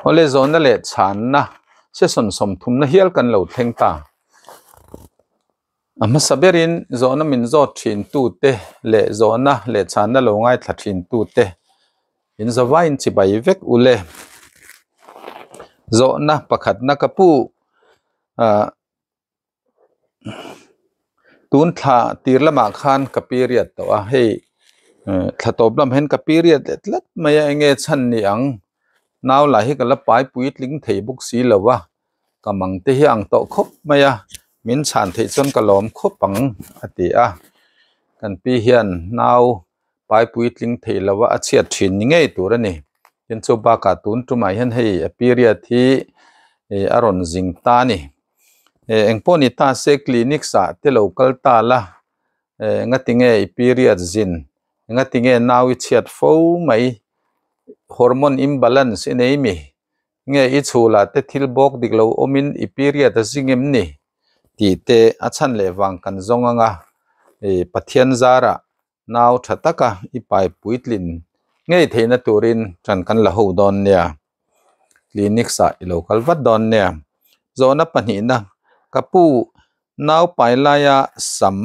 Awle zawhna leh chhanna session sawmthumna hial kan lo thleng ta. A hmasa berin zawhna min zawt thin tute leh zawhna leh chhanna lo ngaithla thin tute in zavaiin chibai vek ule. Zawhna pakhatna ka pu ah Tun thla tir lamah khan ka period tawh a hei thla tawp lam hian ka period leh tlat mai a enge chhan ni ang nau lah hi ka la pai puitling thei bawk si lo a ka mang te hi a ang tawh khawp mai a min chhan theih chuan ka lawm khawp ang a ti a kan pi hian nau pai puitling thei lo a a chhiat thin ni ngei tur a ni tin chu bakah tun tumah hian hei a period hi ih a rawn zing ta a ni. Eh engpawh ni ta se clinic ah te lo kal ta la eh ngatinge i period zin ngatinge nau i chhiat fo mai hormone imbalance i nei mi nge i chhul ah te thil bawk dik lo awmin i period a zing em ni tih te a chhan leh vang kan zawng anga ih Pathian zarah nau tha taka i pai puitlin ngei theihna turin ṭan kan la ho dawn nia clinic ah i lo kal vat dawn nia zawhna pahnihna ka pu nau pai laia sam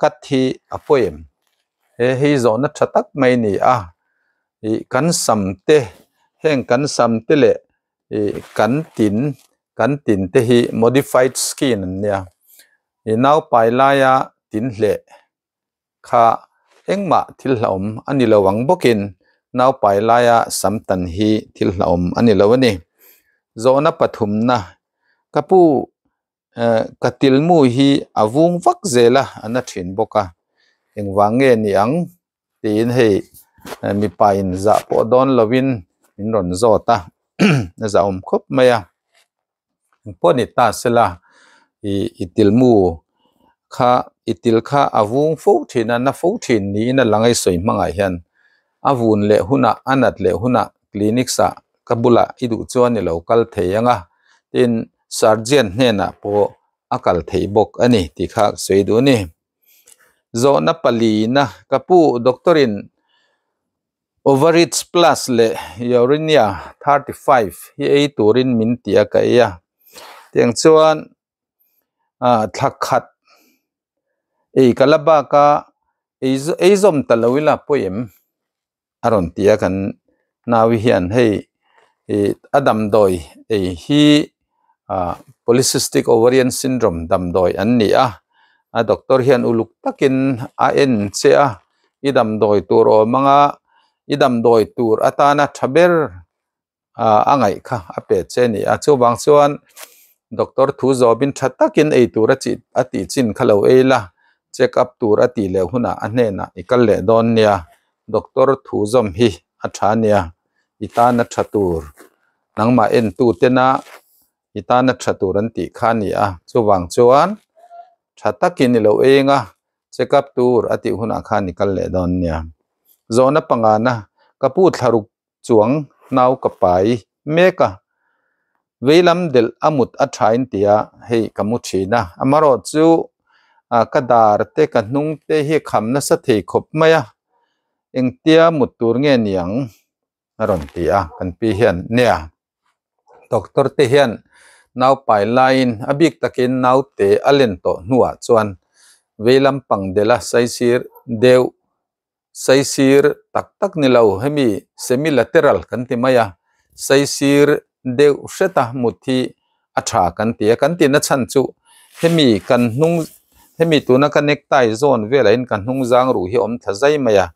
cut hi a pawi em he hei zawhna tha tak mai a ni a ih kan sam te heng kan sam te leh ih kan tin kan tin te hi modified skin an nia ih nau pai laia tin hleh. Kha engmah thil hlauhawm a ni lo ang bawkin naupai laia sam tan hi thil hlauhawm a ni lo a ni. Zawhna pathumna, Ka pu eh ka tilmu hi a vung vak zel a, a na thin bawk a, engvang nge ni ang? tiin hei mipa in zah pawh dawn lovin min rawn zawt a, a zahawm khawp mai a. Engpawh ni ta sela ih i tilmu kha i til kha a vung fo thin a na fo thin niin a lang a i sawi hmangah hian a vun leh hunah a nat leh hunah clinic ah ka bulah i duh chuan i lo kal thei ang a tin surgeon hnenah pawh a kal theih bawk a ni tih kha ka sawi duh a ni. Zawhna palina ka pu doctor in Ovaritz plus leh Urania 35 hi ei turin min ti a ka ei a. Tiang chuan ah thla khat ei ka la bak a ei ei zawm ta lo ila pawi em a rawn ti a kan naui hian hei ih a damdawi ei hi ah polycystic ovarian syndrome damdawi an ni a a doctor hian uluk takin a en che a. I damdawi tur awm anga i damdawi tur atana tha ber a ngaih kha a pe che a ni a chuvang chuan doctor thu zawmin tha takin ei tur a chi a tih chin kha lo ei la check up tur a tih leh hunah a hnenah i kal leh dawn nia doctor thu zawm hi a tha nia i tana tha tur nangmah en tu tena i tana tha tur an tih kha a ni a chuvang chuan tha takin i lo eng a. Check up tur a tih hunah khan i kal leh dawn nia. Zawhna pangana, Ka pu thlaruk chuang nau ka pai mek a, veilam delh a mut a thain tia hei ka mu thin a, amarawh chu ka dar te ka hnung te hi kham nasa thei khawp mai a, engtia mut tur nge niang? a rawn ti a, kan pi hian nia doctor te hian naupai laiin a bik takin naute a len tawh hnuah chuan vei lampang dela saisir deuh saisir tak tak ni lo hemi semi lateral kan ti mai a saisir deuh hreta mut hi a tha kan ti a kan tihna chhan chu hemi kan hnung hemi tuna ka necktie zawn velah hian ka hnung zang ruh hi a awm thla zai mai a.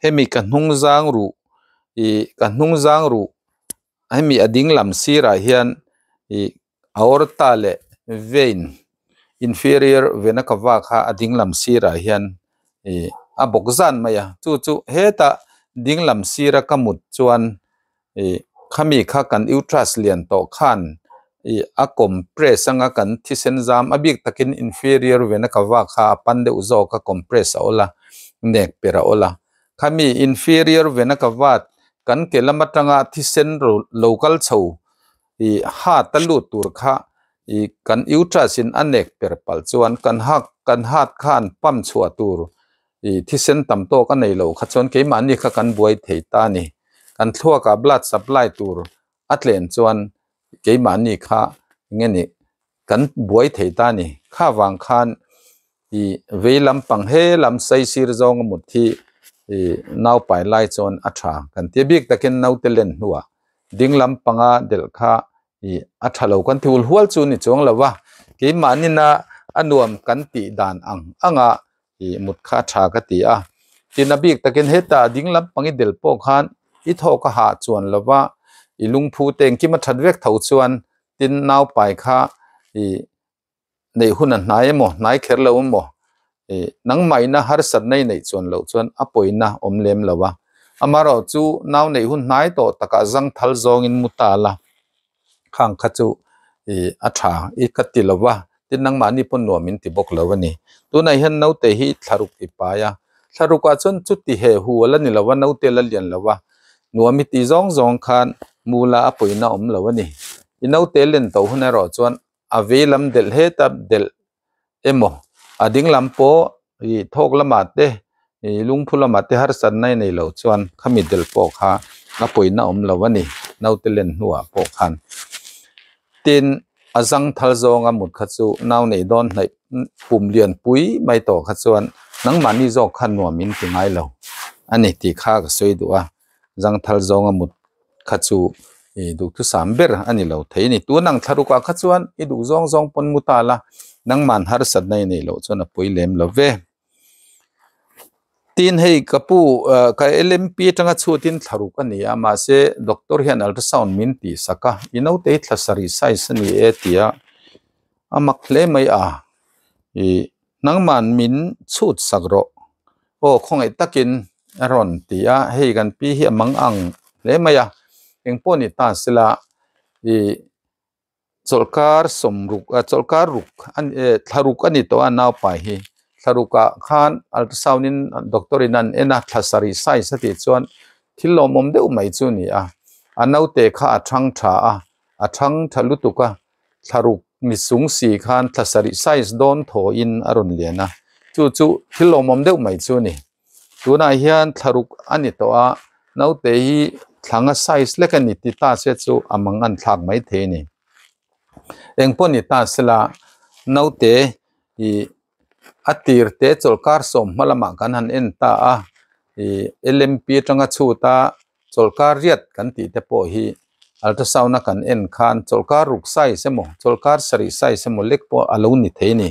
Hemi ka hnung zang ruh ih ka hnung zang ruh hemi a ding lam sirah hian ih aorta leh vein inferior vena cava kha a ding lam sirah hian ih a bawk zan mai a chu chu hetah ding lam sira ka mut chuan ih khami kha kan uterus lian tawh khan ih a compress anga kan thisen zam a bik takin inferior vena cava kha a pan deuh zawk a compress a awla nek per a awla khami inferior vena cava kan ke lam atanga thisen lo kal chho ih heart a lut tur kha ih kan uterus in a nek per palh chuan kan hak kan heart khan pump chhuah tur ih thisen tam tawk a nei lo kha chuan keimahni kha kan buai thei ta a ni. Kan thluakah blood supply tur a tlen chuan keimahni kha enge ni kan buai thei ta ni. Kha vang khan i vei lampang he lam saisir zawnga mut hi i nau pai lai chuan a tha kan ti bik takin naute len hnuah ding lampanga delh kha i a tha lo kan ti hul hual chu ni chuang lo va keimahni na a nuam kan tih dan ang anga i mut kha a tha ka ti a. Tin a bik takin heta ding lampang i delh pawh khan i thawk a hah chuan lo va i lungphu te engkim a that vek tho chuan tin nau pai kha i neih hun a hnai emaw hnai kher lo emaw ih nangmahina harsatna i neih chuan loh chuan a pawina awm lem lo a amaherawh chu nau neih hun hnai tawh takah zang thal zawngin mu ta la khang kha chu ih a tha i ka ti lo va tin nangmahni pawn nuam in ti bawk lo a ni tunah hian naute hi thlaruk i pai a thlaruk ah chuan chuti he hu a la ni lo va naute la lian lo va nuam i tih zawng zawng khan mu la a pawina awm lo a ni i naute len tawh hun erawh chuan a vei lam delh heta delh emaw a ding lam pawh ih thawk lamah te ih lungphu lamah te harsatna i nei loh chuan khami delh pawh kha a pawina awm lo a ni naute len hnuah pawh khan tin a zang thal zawnga mut kha chu nau neih dawn hnaih pum lian pui mai tawh kha chuan nangmahni zawk kha nuam in ti ngai lo a ni tih kha ka sawi duh a zang thal zawnga mut kha chu ih duhthusam ber a ni lo thei a ni tun ang thlaruk ah kha chuan i duh zawng zawng pawn mu ta la nangman harsatna i neih loh chuan a pawi lem lo ve tin hei ka pu ah ka L_M_P atanga chhutin thlaruk a ni a mahse doctor hian ultrasound min tih sak a i naute hi thla sarih size a ni e tia a mak hle mai a ih nangman min chhut sak rawh aw khawngaih takin a rawn ti a hei kan pi hi a mang ang hle mai a engpawh ni ta sela ih chawlhkar sawmruk ah chawlhkar ruk thlaruk a ni tawh a naupai hi thlaruk ah khan ultrasound in doctor in an en a thla sarih size a tih chuan thil lawmawm deuh mai chu a ni a a naute kha a thang tha a a thang tha lutuk a. Thlaruk mi sung si khan thla sarih size dawn thawiin a rawn lian a, chu chu thil lawmawm deuh mai chu a ni. Tunah hian thlaruk a ni tawh a, naute hi thlanga size lek a ni ti ta se chu a mang an thlak mai thei a ni. Engpawh ni ta sela naute ih a tir te chawlhkar sawm hma lamah kan han en ta a, ih L_M_P atanga chhut a chawlhkar riat kan tih te pawh hi ultrasound a kan en khan chawlhkar ruk size emaw chawlhkar sarih size emaw lek pawh a lo ni thei a ni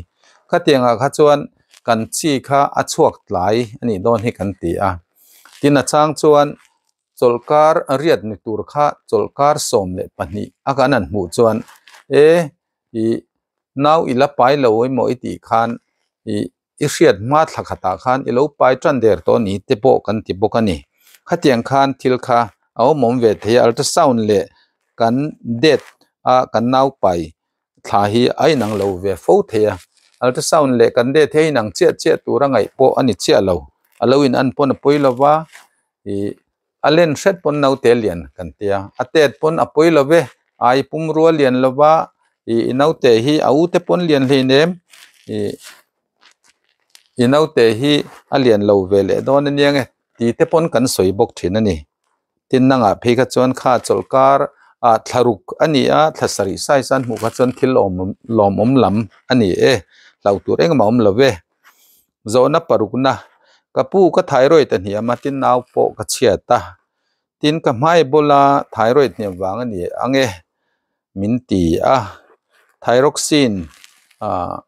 khatiang ah kha chuan kan chi kha a chhuak tlai a nih dawn hi kan ti a tin a chang chuan chawlhkar riat ni tur kha chawlhkar 12 a kan han hmuh chuan e ih nau i la pai lo emaw i tih khan ih i hriat hma thla khatah khan i lo pai tan der tawh a ni te pawh kan ti bawk a ni. Khatiang khan thil kha a awm awm ve thei a ultrasound leh kan date a kan nau pai thla hi a inang lo ve fo thei a ultrasound leh kan date hi a inang chiah chiah tur a ngaih pawh a ni chiah lo a lo in an pawn a pawi lo va ih a len hret pawn naute lian kan tia a tet pawn a pawi lo ve ai pumrua lian lo va ih i naute hi a u te pawn lian hleinem ih i naute hi a lian lo ve leh dawn ania nge tih te pawn kan sawi bawk thin a ni tin nangah phei kha chuan kha chawlhkar ah thlaruk a ni a thla sarih size an hmuh kha chuan thil awm lawmawm lam a ni e hlauh tur engmah a awm lo ve. Zawhna parukna, Ka pu ka thyroid a hniam a, tin nau pawh ka chhiat a, tin ka hmai bula thyroid hniam vang a ni ang e min ti a, thyroxine ah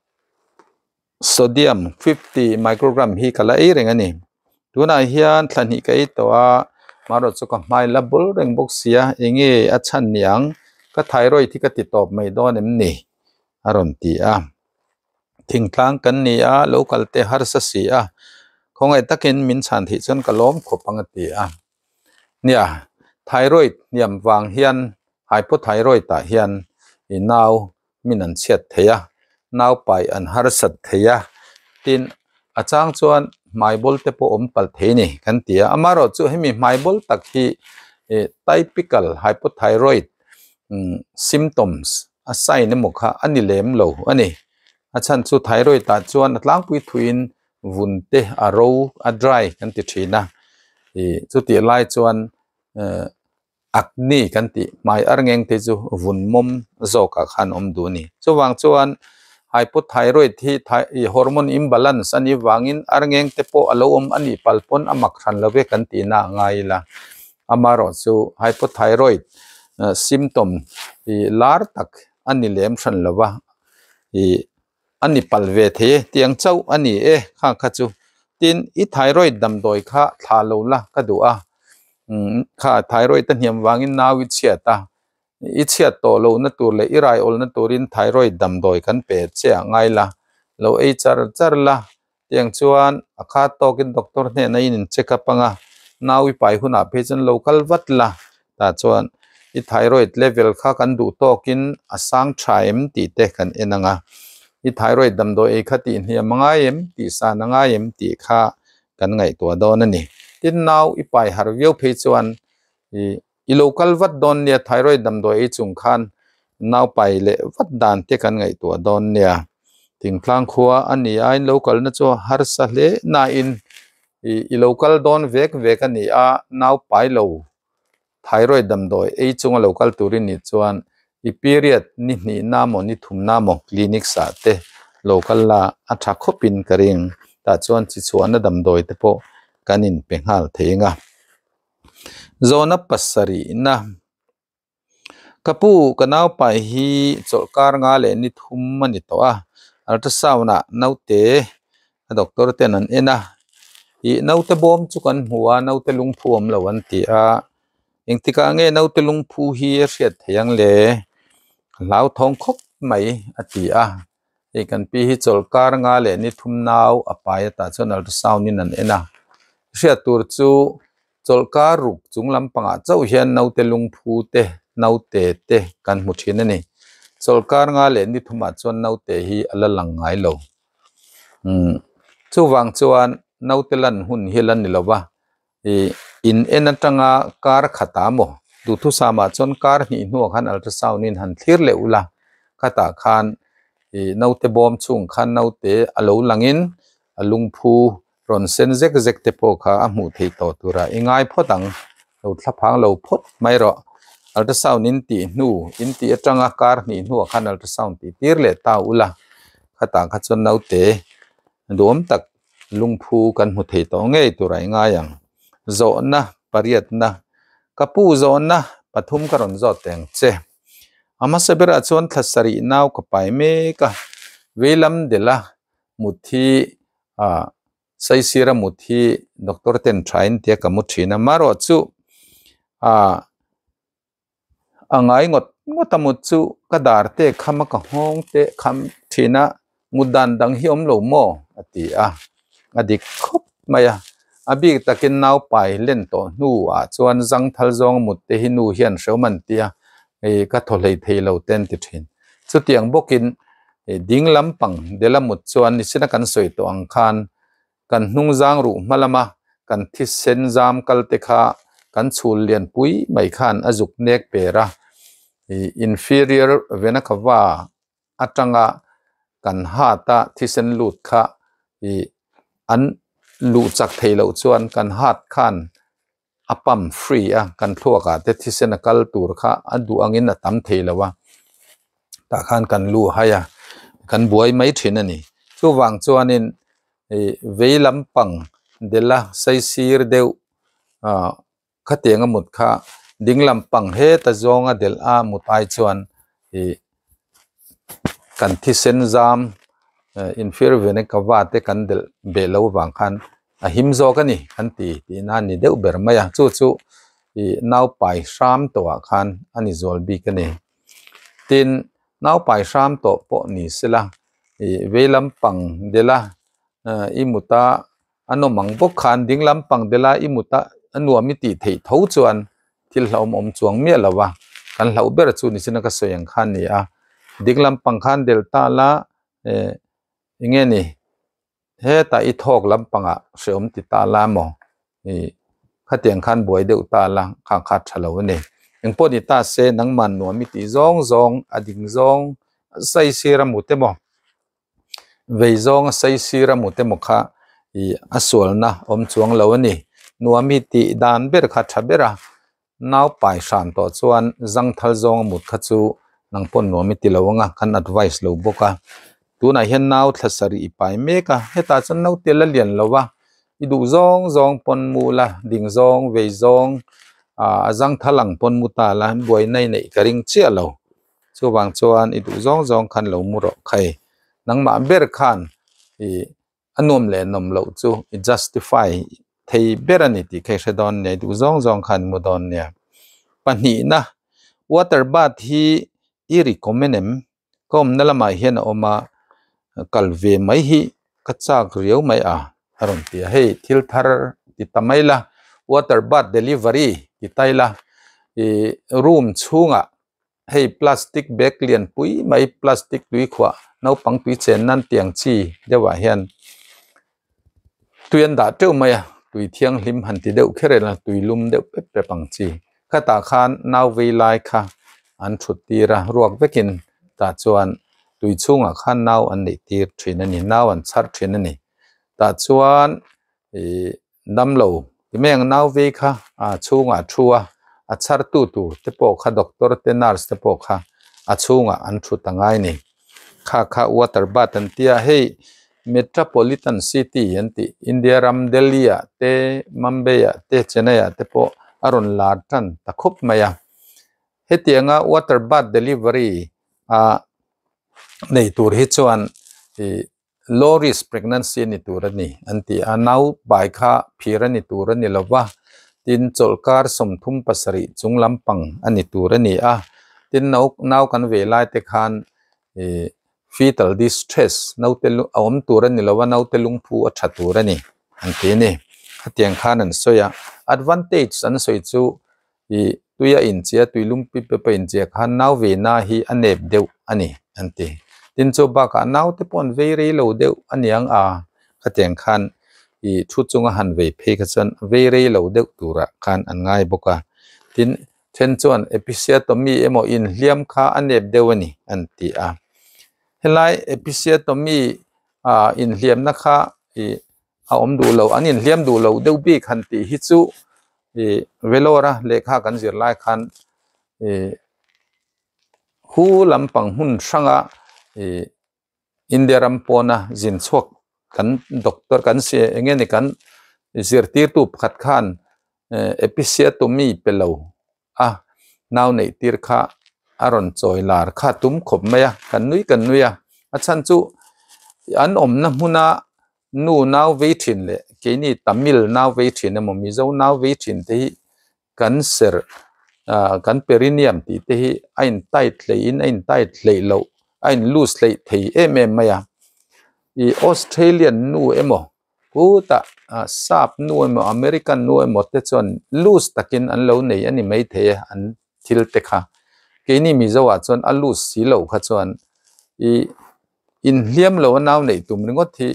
sodium 50 microgram hi ka la ei reng a ni. Tunah hian thla hnih ka ei tawh a, marawh chu ka hmai la bul reng bawk sia, enge a chhan ni ang, ka thyroid hi ka ti tawp mai dawn em ni? a rawn ti a. Thingtlang kan ni a, lo kal te harsa si a, khawngaih takin min chhan theih chuan ka lawm khawp ang a ti a. Nia, thyroid hniam vang hian hypothyroid ah hian i nau min an chhiat thei a, nau pai an harsat thei a, tin a chang chuan hmai bawl te pawh awm palh thei a ni kan ti a. Amaherawh chu hemi hmai bawl tak hi typical hypothyroid symptoms a sign emaw kha a ni lem lo a ni. A chhan chu thyroid ah chuan a tlangpui thuiin vun te a ro a dry kan ti thin a ih chutih lai chuan eh. Acne kan tih hmai arngeng te chu vun mawm zawkah khan awm duh a ni. Chuvang chuan hypothyroid hi hormone imbalance a nih vangin arngeng te pawh a lo awm a nih pal pawn a mak hran lo ve kan tihna a ngai ila. Amaherawhchu hypothyroid symptom lar tak a ni lem hran lo va a ni pal ve thei e tiang chauh a ni e kha kha chu. Tin, i thyroid damdawi kha thlah lo la ka duh a, kha thyroid a hniam vangin nau i chhiat a, i chhiat tawh lohna tur leh i rai awlna turin thyroid damdawi kan pe che a ngai la, lo ei char char la, tiang chuan a khat tawkin doctor hnenah in in check up anga nau i pai hunah phei chuan lo kal vat la, tah chuan i thyroid level kha kan duh tawkin a sang tha em tih te kan en ang a, i thyroid damdawi ei kha tih hniam a ngai em tih san a ngai em tih kha kan ngaihtuah dawn a ni. Tin, nau i pai harh viau phei chuan ih i lo kal vat dawn nia thyroid damdawi ei chung khan nau pai leh vat dan te kan ngaihtuah dawn nia. Thingtlang khua a ni a in lo kalna chu harsa hle nain ih i lo kal dawn vek vek a ni a nau pai lo thyroid damdawi ei chunga lo kal turin nih chuan i period ni hnih na maw ni thum na maw clinic ah te lo kal la a tha khawpin ka ring tah chuan chi chhuahna damdawi te pawh kan inpe nghal thei ang a. Zawhna pasarih na Ka pu ka naupai hi chawlhkar nga leh ni thum a ni tawh a, ultrasound ah naute a doctor ten an en a, ih naute bawm chu kan hmu a naute lungphu awm lo an ti a, engtikah nge naute lungphu hi a hriat theih ang le? Ka hlauthawng khawp mai a ti a, hei kan pi hi chawlhkar nga leh ni thum nau a pai a tah chuan ultrasound in an en a, hriat tur chu Chawlhkar ruk chung lampangah chauh hian naute lungphu te, naute te kan hmu thin a ni. Chawlhkar nga leh ni thumah chuan naute hi a la lang ngai lo. Umm chuvang chuan naute lan hun hi la ni lo va, ih in en atanga kar khatah maw duhthusamah chuan kar hnih hnuah khan ultrasound in han thlir leh ula, khatah khan ih naute bawm chhung khan naute a lo langin a lungphu rawn sen zek zek te pawh kha a hmuh theih tawh tura i ngai phawt ang lo thlaphang lo phawt mai rawh ultrasound in tih hnu in tih atanga kar hnih hnuah khan ultrasound tih tir leh ta ula khatah kha chuan naute duhawm tak lungphu kan hmu thei tawh ngei tura i ngai ang zawhna pariatna ka pu zawhna pathum ka rawn zawt teh ang che a hmasa berah chuan thla sarih nau ka pai mek a veilam delh a mut hi ah saisira mut hi doctor ten tha in tia ka mu thin a marawh chu ah a ngai ngawt ngawt a mut chu ka dar te kham a ka nghawng te kham thin a mut dan dang hi awm lo maw a ti a a dik khawp mai a a bik takin nau pai len tawh hnu ah chuan zang thal zawng mut te hi nu hian hrehawm an ti a hei ka thaw hlei thei lo te an ti thin chutiang bawkin Ding lampang dela mut chuan nichina kan sawi tawh ang khan kan hnung zang ruh hma lama kan thisen zam kal te kha kan chhul lian pui mai khan a zuk nek per a, inferior vena cava atanga kan heart a thisen lut kha an luh chak thei loh chuan kan heart khan a pump free a kan thluak ah te thisen a kal tur kha a duh angin a tam thei lo a tah khan kan lu hai a kan buai mai thin a ni chuvang chuanin ih vei lampang delh a saisir deuh ah khatiang a mut kha ding lampang heta zawnga delh a mut ai chuan ih kan thisen zam inferior vena cava te kan delh beh loh avang khan a him zawk a ni kan ti tih na ni deuh ber mai a chu chu ih naupai hram tawhah khan a ni zual bik a ni tin naupai hram tawh pawh ni sela ih vei lampang delh a i mut a a nawm ang bawk khan ding lampang delh a i mut a a nuam i tih theih tho chuan thil hlauhawm awm chuang miah lo a kan hlauh ber chu ni china ka sawi ang khan a ni a ding lampang khan delh ta la eh eng nge ni hetah i thawk lampangah hrehawm ti ta la maw ih khatiang khan buai deuh ta la kha kha tha lo a ni engpawh ni ta se nangmah nuam i tih zawng zawng a ding zawng saisir a mut emaw vei zawng a saisir a mut emaw kha ih a sualna awm chuang lo a ni nuam i tih dan ber kha tha ber a. Nau pai hran tawh chuan zangthal zawnga mut kha chu nang pawn nuam i ti lo anga kan advice lo bawk a. Tunah hian nau thla sarih i pai mek a, hetah chuan naute la lian lo a, i duh zawng zawng pawn mu la, ding zawng, vei zawng, ah a zangthal ang pawn mu ta la, buaina i neih ka ring chiah lo. Chuvang chuan i duh zawng zawng khan lo mu rawh khai. Nangmah ber khan i a nuam leh nawm loh chu i justify thei ber a ni tih kha i hre dawn nia, i duh zawng zawng khan mu dawn nia. Pahnihna, water bath hi i recommend em? Ka awmna lamah hian a awm a, kal ve mai hi ka chak riau mai a, a rawn ti a. Hei thil thar ti ta mai la, water bath delivery ti ta ila, ih room chhungah hei plastic bag lian pui mai plastic tui khuah naupang tui chen nan tiang chi deuh ah hian tui an dah teuh mai a tui thianghlim han ti deuh kher ila tui lum deuh pep pep ang chi khatah khan nau vei lai kha an thut tir a ruak vekin tah chuan tui chhungah khan nau an neih tir thin a ni nau an chhar thin a ni tah chuan ihh Damlo ti mai ang nau vei kha a chhungah a thu a, a chhar tu tur te pawh kha doctor te nurse te pawh kha a chhungah an thu ta ngai ni. Kha kha water bath an tia hei metropolitan city an tih India ram Delhi ah te Mumbai ah te Chennai ah te pawh a rawn lar tan ta khawp mai a. Hetianga water bath delivery a nei tur hi chuan ih Low risk pregnancy a ni tur a ni an ti a, nau pai kha phir a ni tur a ni lo va, tin chawlhkar 37 chung lampang a ni tur a ni a, tin nau nau kan ve lai te khan ih fetal distress naute a awm tur a ni lo va, naute lungphu a tha tur a ni an ti a ni. Hetiang khan an sawi a, advantage an sawi chu ih tuia inchia tui lum pip pep a inchia khan nau veina hi a nep deuh a ni an ti. Tin chu bakah naute pawh an vei rei lo deuh a niang a, khatiang khan ih thu chunga han vei phei kha chuan vei rei lo deuh turah khan an ngai bawk a. Tin, then chuan episiotomy emaw inhliam kha a nep deuh a ni an ti a. Helai episiotomy ah inhliamna kha ih a awm duh lo an inhliam duh lo deuh bik han tih hi chu ih Vellore a lehkha kan zir lai khan ih hu lampang hmun hranga ih India ram pawna zin chhuak kan doctor kan si eng nge ni kan zirtirtu pakhat khan episiotomy pe lo a nau neih tir kha a rawn chawi lar kha tum khawp mai a kan nui kan nui a a chhan chu an awmna hmuna nu nau vei thin leh keini Tamil nau vei thin emaw Mizo nau vei thin te hi kan serh ah kan perineum tih te hi a in tight hleih in a in tight hleih loh a in loose hleih thei em em mai a ih Australian nu emaw Chutah sap nu emaw American nu emaw te chuan loose takin an lo nei a ni maithei a an thil te kha. Keini Mizo ah chuan a loose si loh kha chuan ih inhliam lo a nau neih tum ringawt hi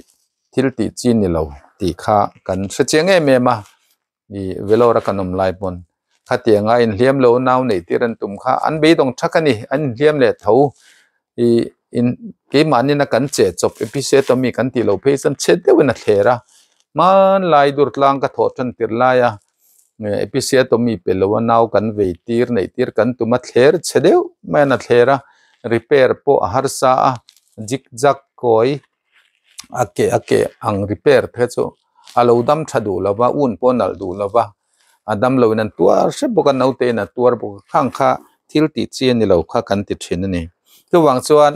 thil tih chi ni lo tih kha kan hre chiang em em a. I Vellore a kan awm lai pawn khatianga inhliam lo nau neih tir an tum kha an beidawng thak a ni, an inhliam leh tho. I in keimahnin a kan che chawp episiotomy kan tih loh phei chuan chhe deuhin a thler a, hmanlai dur tlang ka thawh tan tir lai a episiotomy pe lo a nau kan vei tir neih tir kan tum a thler chhe deuh mai an a thler a, repair pawh a harsa a, jig jag kawi a ke a ke ang repair te chu a lo dam tha duh lo va un pawh a nalh duh lo va a dam lo in an tuar hrep bawk a naute in a tuar bawk a khang kha thil tih chi a ni lo kha kan ti thin a ni chuvang chuan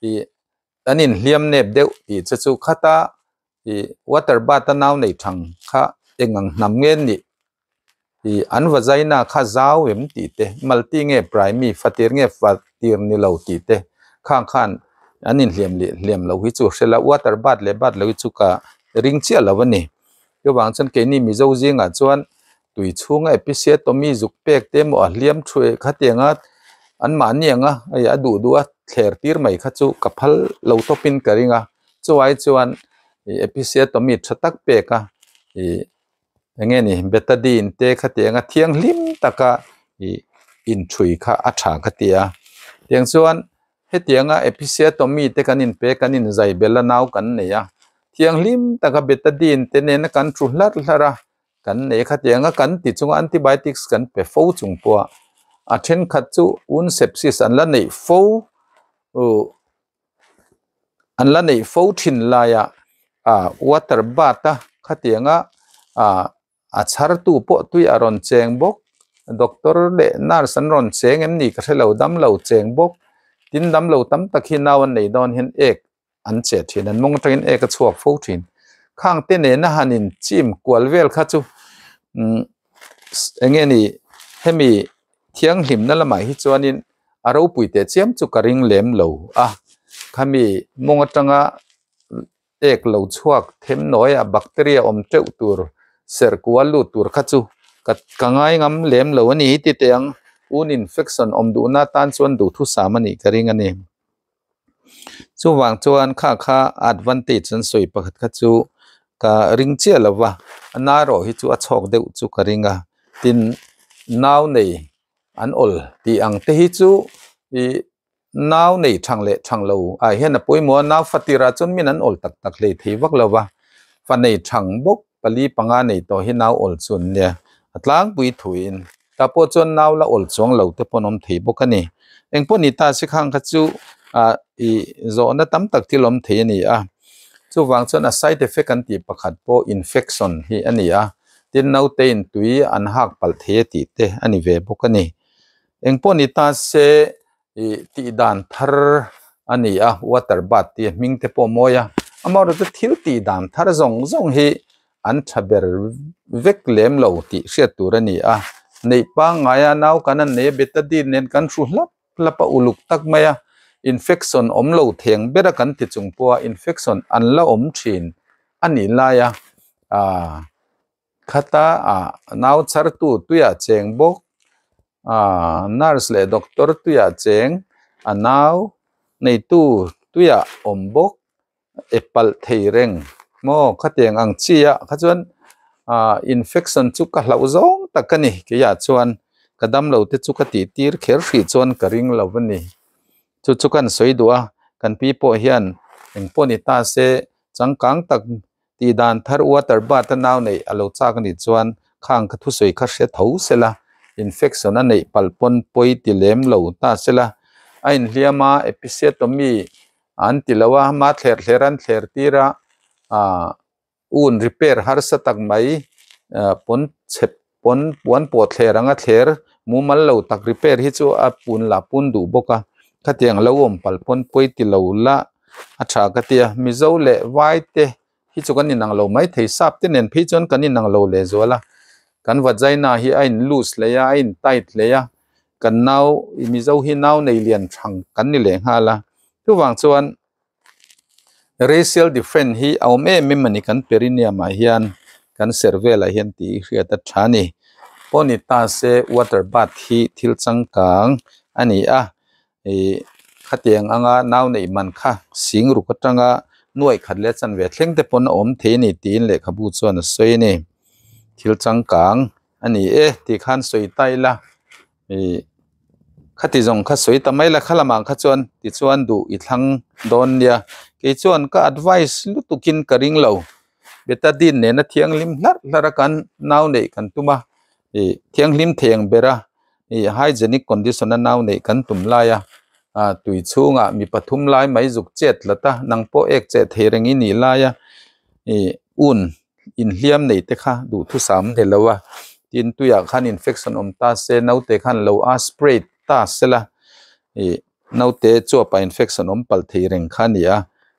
ih an inhliam nep deuh tih che chu khata ih water bath a nau nei thang kha eng ang hnam nge nih ih an vagina kha zau em tih te multi nge prime fatir nge fatir ni lo tih te khang khan an inhliam leh hliam loh hi chu hre la water bath leh bath lo hi chu ka ring chiah lo a ni chuvang chuan keini mizo zingah chuan tui chhunga episiotomy zuk pek te emaw a hliam thu eh khatianga anmahni anga hei a duh duh a thler tir mai kha chu ka phal lo tawpin ka ring a chuai chuan ih episiotomy tha tak pek a ih. Eng nge ni betadine te khatianga thianghlim taka ih inthui kha a tha ka ti a tiang chuan hetianga episiotomy te kan inpe kan inzai bel a nau kan nei a thianghlim taka betadine te nena kan thu hlarh hlarh a. Kan nei khatianga kan ti chunga antibiotics kan pe fo chung pawha a thenkhat chu un sepsis an la neih fo an la neih fo thin laia ah water bath a khatianga ah a chhar tu pawh tui a rawn cheng bawk doctor leh nurse an rawn cheng em ni ka hrelo damlo cheng bawk tin damlo tam tak hi nau an nei dawn hian ek an che thin an mawng atangin ek a chhuak fo thin khang te nena han in chim kual vel kha chu umm eng nge ni hemi thianghlimna lamah hi chuanin a ropui teh chiam chu ka ring lem lo a khami mawng atanga ek lo chhuak them nawi a bacteria awm teuh tur serh kual lut tur kha chu ka ka ngai ngam lem lo a ni hi ti teh ang un infection awm duhna tan chuan duhthusam a nih ka ring a ni. Chuvang chuan kha kha advantage an sawi pakhat kha chu ka ring chiah lo va a na erawh hi chu a chhawk deuh chu ka ring a tin nau nei an awl tih ang te hi chu ih nau nei thang leh thang lo ah hian a pawimawh a nau fa tirah chuan min an awl tak tak hlei thei vak lo va fa nei thang bawk pali panga nei tawh hi nau awl chu an nia a tlangpui thuin tah pawh chuan nau la awl chuang lo te pawh an awm thei bawk a ni engpawh ni ta si khang kha chu ah ih zawhna tam tak thil awm thei a ni a chuvang chuan a side effect an tih pakhat pawh infection hi a ni a tin naute in tui an hak palh thei a tih te a ni ve bawk a ni engpawh ni ta se ih tih dan thar a ni a water bath tih a hming te pawh a mawi a amaherawhchu thil tih dan thar zawng zawng hi an tha ber vek lem lo tih hriat tur a ni a neih pangngaia nau kan an nei a betadine nen kan hru hlap hlap a uluk tak mai a infection awm lo theng ber a kan ti chung pawha infection an la awm thin a nih laia ah khata ah nau chhar tu tuiah cheng bawk ah nurse leh doctor tuiah cheng a nau neitu tuiah awm bawk. e palh thei reng maw khatiang ang chi ah kha chuan ah infection chu ka hlauh zawng tak a ni keiah chuan ka damlo te chu ka tih tir kher hrih chuan ka ring lo a ni chu chu kan sawi duh a kan pi pawh hian engpawh ni ta se changkang tak tih dan thar water bath a nau neih a lo chak a nih chuan khang ka thusawi kha hre tho sela infection a neih palh pawn pawi ti lem lo ta sela a inhliam a episiotomy an ti lo a hma thler thler an thler tir a ah un repair harsa tak mai ah pawn chhep pawn puan pawh thler anga thler mumal lo tak repair hi chu a pun lah pun duh bawk a khatiang lo awm palh pawn pawi ti lo la a tha ka tia mizo leh vai te hi chu kan inang lo mai thei sap te nen phei chuan kan inang lo leh zual a kan vagina hi a in loose hle a a in tight hle a kan nau mizo hi nau nei lian thang kan ni leh nghal a chuvang chuan racial different hi a awm em em a ni kan perineum ah hian kan serh velah hian tih hriat a tha a ni pawh ni ta se water bath hi thil changkang a ni a. Ih khatiang anga nau neih man kha sing ruk atanga nuaih khat leh chanve thleng te pawn a awm thei a ni tiin lehkhabu chuan a sawi a ni. Thil changkang a ni e tih khan sawi ta ila ih khati zawng kha sawi ta mai la kha lamah kha chuan tichuan duh i thlang dawn nia kei chuan ka advice lutukin ka ring lo betadine nena thianghlim hlarh hlarh a kan nau neih kan tum a ih thianghlim thei ang ber a. Ih hygienic condition a nau neih kan tum lai a ah tui chhungah mi pathum lai mai zuk chet tlat a nang pawh ek cheh thei reng i nih lai a ih un inhliam nei te kha duhthusam ni lo a tin tuiah khan infection awm ta se naute khan lo a spray ta sela ih naute chuapa infection awm palh thei reng kha a ni a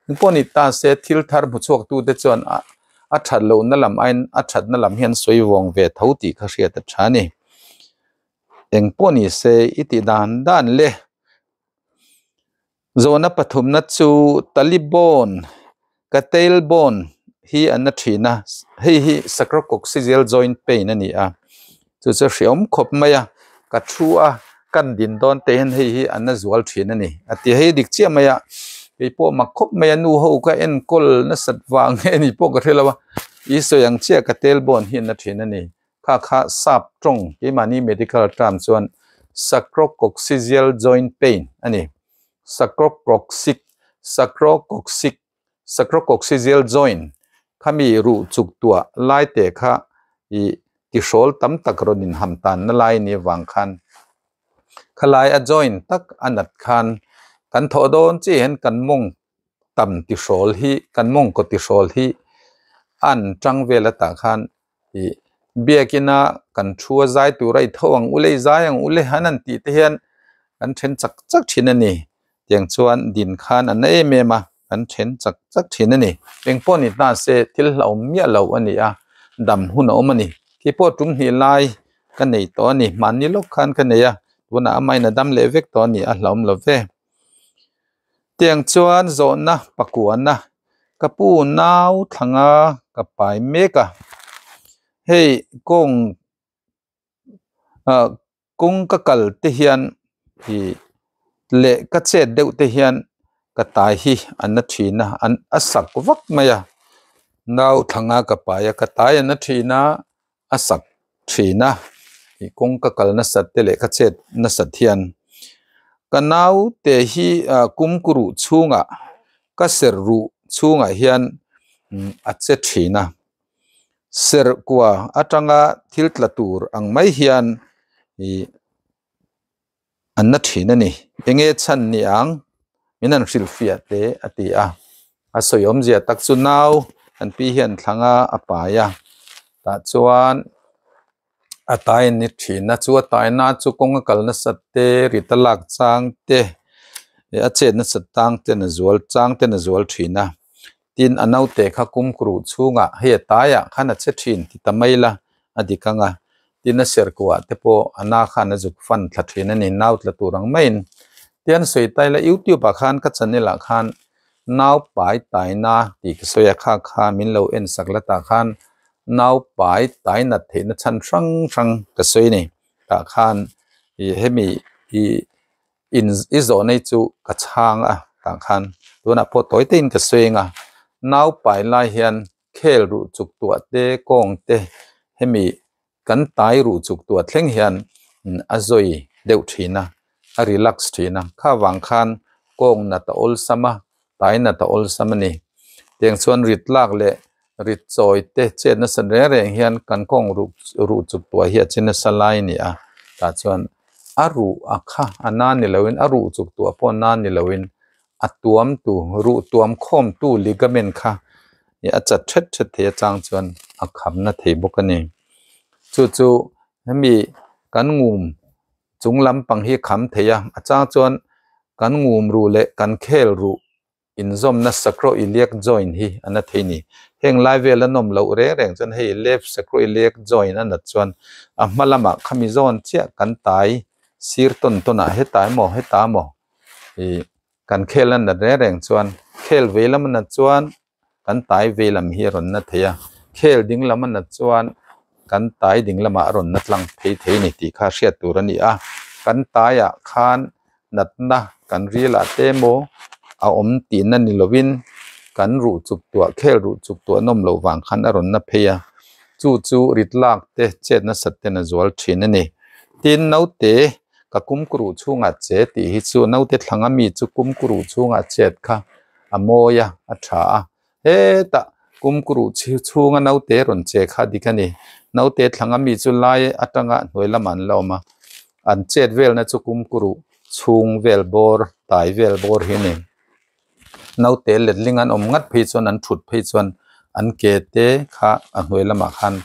engpawh ni ta se thil thar hmu chhuak tu te chuan a a that lohna lam aiin a thatna lam hian sawi vawng ve tho tih kha hriat a tha a ni. Engpawh ni se i tih dan dan le. Zawhna pathumna chu Talibon, ka tailbone hi an na thin a, hei hi sacrococcygeal joint pain a ni a, chu chu hreawm khawp mai a, ka thu a kan din dawn te hian hei hi an na zual thin a ni a ti hei dik chiah mai a, keipawh mak khawp mai a nu ho ka enkawl nasat vang nge ni pawh ka hre lo a, i sawi ang chiah ka tailbone hi an na thin a ni. Kha kha sap tawng keimahni medical term chuan sacrococcygeal joint pain a ni. Sacrococcyx, sacrococcyx, sacrococcygeal joint khami ruh chuk tuah lai te kha I tihrawl tam tak rawn in ham tan na lai ni vang khan khalai a join tak a nat khan kan thawh dawn chi hian kan mawng tam tihrawl hi kan mawngkaw tihrawl hi an tang vel atah khan ih biakina kan thu a zai tur a i tho ang ule i zai ang ule han an tih te hian kan then chak chak thin a ni tiang chuan din khan a na em em a kan then chak chak thin a ni engpawh ni hna se thil hlauhawm miah lo a ni a dam hun a awm a ni khi pawh tum hnih lai ka nei tawh a ni hmanni lawk khan ka nei a tunah amahin a dam leh vek tawh a ni a hlauhawm lo ve. Tiang chuan zawhna pakuana ka pu nau thlanga ka pai mek a hei kawng ah kawng ka kal te hian ih leh ka chet deuh te hian ka tai hi a na thin a an a sak vak mai a nau thlanga ka pai a ka tai a na thin a a sak thin a ih kawng ka kal nasat te leh ka chet nasat hian ka naute hi ah kumkuruh chhungah ka serh ruh chhungah hian a che thin a serh kua atanga thil tla tur ang mai hian ih an na thin a ni enge chhan ni ang min han hrilhfiah teh a ti a a sawi awmzia tak chu nau an pi hian thlang a a pai a tah chuan a tai ni thin a chu a tai na chu kawng a kal nasat te rit a lak chang te a chet nasat tang ten a zual chang ten a zual thin a tin a naute kha kumkruh chhungah hei a taiah khan a che thin ti ta mai la a dik ang a tin a serkuah te pawh a na khan a zuk fan thla thin a ni nau tla tur ang maiin tian sawi tai la youtube ah khan ka channel ah khan nau pai tai na tih ka sawi a kha kha min lo en sak la tah khan nau pai tai nat theih na chhan hrang hrang ka sawi a ni tah khan ih hemi ih in i zawh nei chu ka chhang a tah khan tunah pawh tawi te in ka sawi ang a nau pai lai hian khel ruh chuk tuah te kawng te hemi kan tai ruh chuk tuah thleng hian a zawi deuh thin a a relax thin a kha vang khan kawng nat a awlsam a tai nat a awlsam a ni tiang chuan rit lak leh rit chawi te chet nasa reng reng hian kan kawng ruh ruh chuk tuah hi a che nasa lai a ni a tah chuan a ruh a kha a na ni loin a ruh chuk tuah pawh na ni loin a tuam tu ruh tuam khawm tu ligament kha ih a chat thet thet thei atang chuan a kham na thei bawk a ni chu chu hemi kan ngum chung lampang hi kham thei a a chang chuan kan ngum ruh leh kan khel ruh inzawmna sacroiliac joint hi a na thei a ni heng lai vel a nawm loh reng reng chuan hei left sacroiliac joint a nat chuan a hma lamah khami zawn chiah kan tai sir tawn tawn ah hetah emaw hetah emaw ih kan khel a nat reng reng chuan khel vei lam a nat chuan kan tai vei lam hi a rawn na thei a khel ding lam a nat chuan kan tai ding lamah a rawn na tlang phei thei a ni tih kha hriat tur a ni a kan taiah khan natna kan rilah te emaw a awm tihna ni lovin kan ruh chuk tuah khel ruh chuk tuah nawm loh vang khan a rawn na phei a chu chu rit lak te chet nasat ten a zual thin a ni tin naute ka kumkuruh chhungah che tih hi chu naute thlang ami chu kumkuruh chhungah chet kha a mawi a a tha a hetah kumkuruh chhunga naute rawn che kha dik a ni naute thlang ami chu lai atanga hnuai lamah an la awm a an chet velna chu kumkuruh chhung vel bawr tai vel bawr hi a ni naute letling an awm ngat phei chuan an thut phei chuan an ke te kha a hnuai lamah khan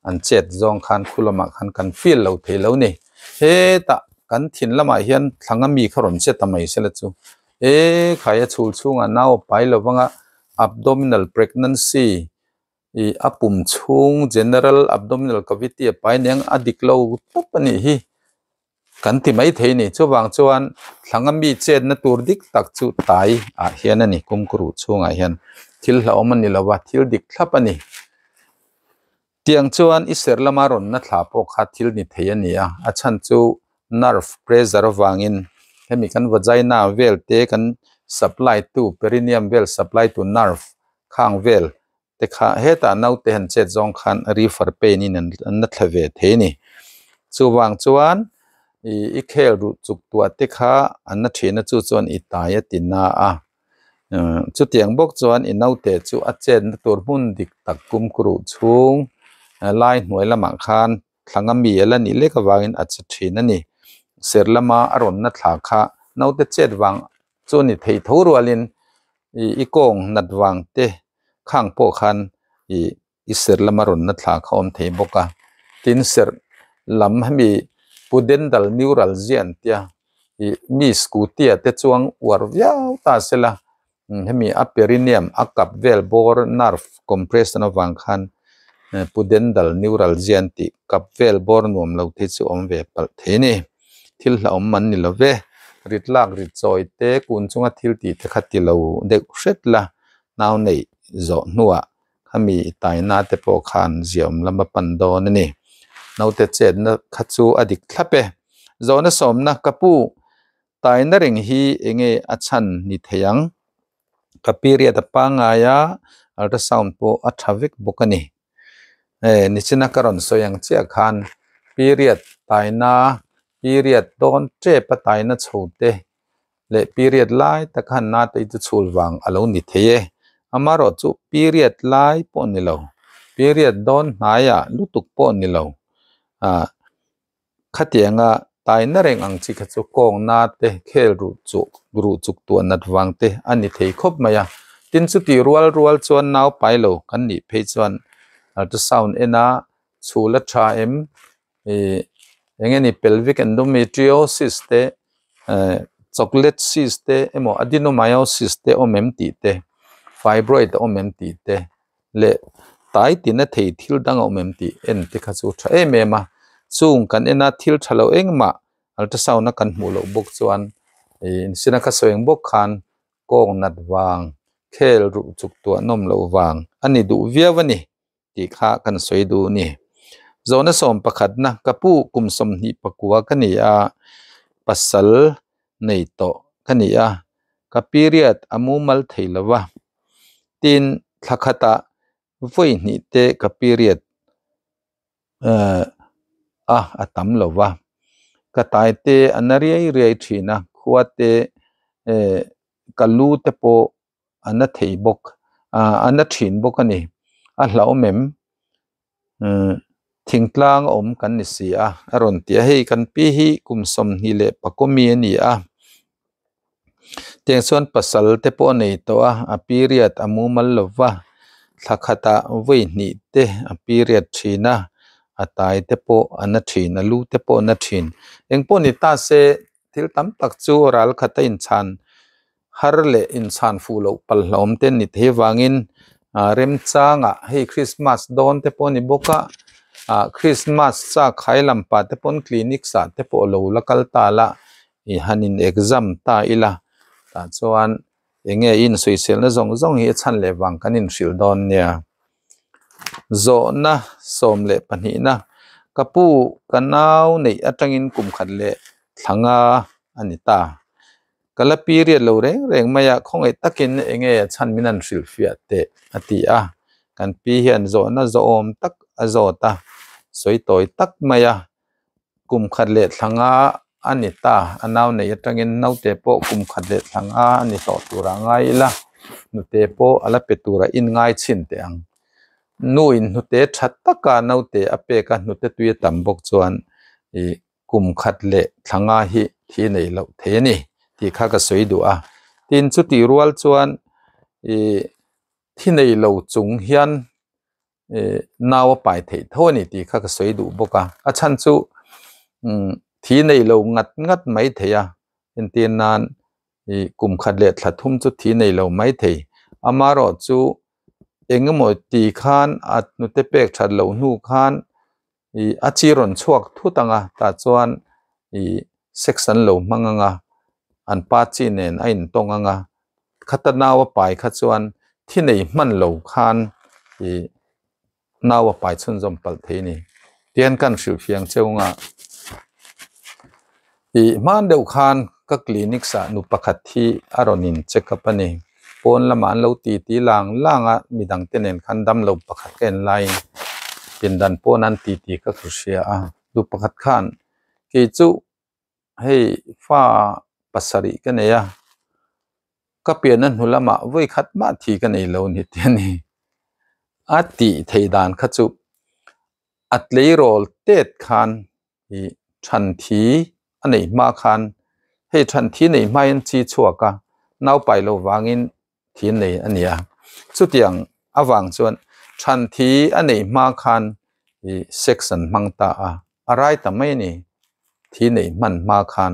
an chet zawng khan khu lamah khan kan feel lo thei lo a ni hetah kan thin lamah hian thlang ami kha rawn che ta mai sela chu e khai a chhul chhungah nau a pai lo vang a abdominal pregnancy ih a pum chhung general abdominal cavity a pai aniang a dik lo tawp a nih hi. Kan ti mai thei ni. Chuvang chuan thlanga mi chetna tur dik tak chu tai ah hian a ni. Kumkuruh chhungah hian thil hlauhawm a ni lo va, thil dik thlap a ni. Tiang chuan i ser lama rawnna thla pawh kha thil ni thei a ni a. A chhan chu nerve pressure avangin hemi kan vagina vel te kan supply tu perineum vel supply tu nerve khang vel te kha hetah naute han chet zawng khan refer pain in an la thla ve thei a ni. Chuvang chuan ih i khel ruh chuk tuah te kha an la thina chu chuan i tai a ti na a chutiang bawk chuan i naute chu a chetna tur hmun dik tak kumkuruh chhung Lai hnuai lamah khan thlanga mi a la nih lek avangin a che thin a ni. Ser lama a rawn na thla kha naute chet vang chu ni thei tho rualin ih i kawng nat vang te khang pawh khan ih i ser lama rawn na thla kha awm thei bawk a. Tin serh lam hemi pudendal neuralgia an tia ih mi scooty ah te chuang uar viau ta sela hemi a perineum a kap vel bawr nerve compression avang khan pudendal neuralgia an tih kap vel bawr nuam lo te chu awm ve palh thei a ni. Thil hlauhawm an ni lo ve. Rit lak rit chawi te kun chunga thil tih te kha ti lo deuh hret la nau neih zawh hnuah khami taina te pawh khan ziaawm lama pan dawn a ni. Naute chetna kha chu a dik thlap e. Zawhna sawmna ka pu taina reng hi enge a chhan ni thei ang? Ka period a pangngai a, ultrasound pawh a tha vek bawk a ni. E nichina ka rawn sawi ang chiah khan period taina period dawn tep a taina chho te leh period lai tak khan na te chu chhul vang a lo ni thei e. Amaherawh chu period lai pawh ni lo, period dawn hnaiah lutuk pawh ni lo. Ah khatianga taina reng ang chi kha chu kawng na te khel ruh chuk ruh chuk tuah nat vang te a ni thei khawp mai a. Tin chuti rual rual chuan nau pai lo kan nih phei chuan ultrasound en a chhul a tha em ih eng nge ni pelvic endometriosis te eh chocolate cyst te emaw adenomyosis te awm em tih te fibroid a awm em tih te leh tai tina thei thil dang a awm em tih en te kha chu tha em em a chung kan en a thil tha lo engmah ultrasound a kan hmuh loh bawk chuan ih inchhina ka sawi ang bawk khan kawng nat vang khel ruh chuk tuah nawm loh vang a ni duh viau a ni. tih kha kan sawi duh a ni. Zawhna sawm pakhatna ka pu kum 24 ka ni a, pasal nei tawh ka ni a, ka period a mumal thei lo va, tin thla khatah vawi hnih te ka period a a tam lo va, ka tai te a na riai riai thin a, khua te ka lu te pawh a na thei bawk a na thin bawk a ni a hlauhawm em thingtlang a awm kan ni si a a rawn ti a hei kan pi hi kum 24 mi a ni a tiang chuan pasal te pawh a nei tawh a a period a mumal lo va thla khatah vawi hnih te a period thin a a tai te pawh a na thin a lu te pawh a na thin engpawh ni ta se thil tam tak chu ral khat a inchhan har leh inchhan fuh loh palhlawm te ni thei avangin ah remchangah hei Christmas dawn te pawh a ni bawk a ah Christmas chak khai lam pah te pawn clinic ah te pawh lo la kal ta la ih han in exam ta ila tah chuan eng nge insawiselna zawng zawng hi a chhan leh vang kan inhrilh dawn nia. Zawhna 12 na ka pu ka nau neih atangin kum khat leh thla nga a ni ta. Ka la period lo reng reng mai a khawngaih takin eng nge a chhan min an hrilh fiah teh a ti a. Kan pi hian zawhna zawhawm tak a zawt a, sawi tawi tak mai a. Kum khat leh thla nga a ni ta, a nau neih atangin naute pawh kum khat leh thla nga a ni hlawh tura ngai ila, hnute pawh a la pe tura inngai chhin teh ang. Nu in hnute tha taka naute a pek a, hnute tui a tam bawk chuan ih kum khat leh thla nga hi thi nei loh thei a ni tih kha ka sawi duh a. Tin chutih rual chuan ih thi nei lo chung hian ih nau a pai theih tho a ni tih kha ka sawi duh bawk a. A chhan chu umm thi nei lo ngat ngat mai thei a, entir nan ih kum khat leh thla thum chu thi nei lo mai thei. Amaherawh chu eng emaw ti khan a hnute pek that loh hnu khan ih a chi rawn chhuak thut ang a tah chuan ih sex an lo hmang ang a an pa chi nen a intawng ang a khata nau a pai kha chuan thi nei hman lo khan ih nau a pai chhunzawm palh thei a ni tihian kan hrilh fiang cheu ang a ih hman deuh khan ka clinic ah nu pakhat hi a rawn in check up a ni pawn lamah an lo ti ti lang lang a midang te nen khan damlo pakhat ka en laiin pindan pawn an ti ti ka hria a nu pakhat khan kei chu hei fa pasarih ka nei a ka pianna hnu lamah vawi khat mah thi ka nei lo ni te a ni a tih theih dan kha chu. A tleirawl tet khan i than thi a nei hma khan hei than thi nei hmain chi chhuak a nau pai lo wangin thi nei ania chutiang awang chuan than thi a nei hma khan i section hmang ta a arai ta mai ni thi nei hman hma khan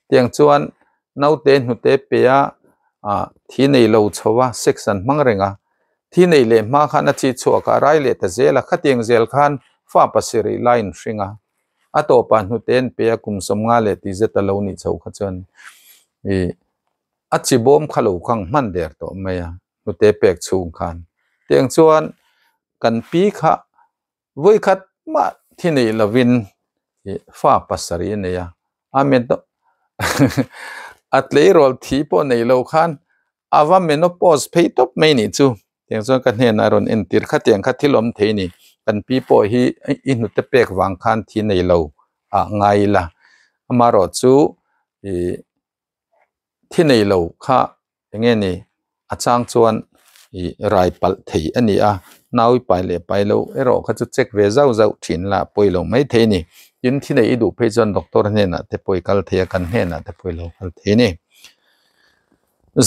tiang chuan naute hnute pe a thi nei lo chhowa section hmang renga thi nei le hma khan a chi chhuak a rai le ta zela khatiang zel khan fa pasiri line hringa a to pa hnuten pe a kum somnga le ti zeta lo ni chho kha chuan i a chi bawm khalo khang hman der to mai a hnute pek chung khan tiang chuan kan pi kha voi khat ma thi nei lovin fa pasari nei a amen to a tleirawl thi pawh nei lo khan awa menopause phei top mai ni chu tiang chuan ka hnen a rawn entir kha tiang kha thil awm thei ni kan pi pawh hi i hnute pek wang khan thi nei lo a ngai la amaro chu i thi nei lo kha enge ni a chang chuan i rai pal thei ani a nawi pai le pai lo ero kha chu check ve zau zau thin la poi lo mai thei ni tin thi nei i du phei chuan doctor hnen ah te poi kal thei a kan hnen ah te poi lo kal thei ni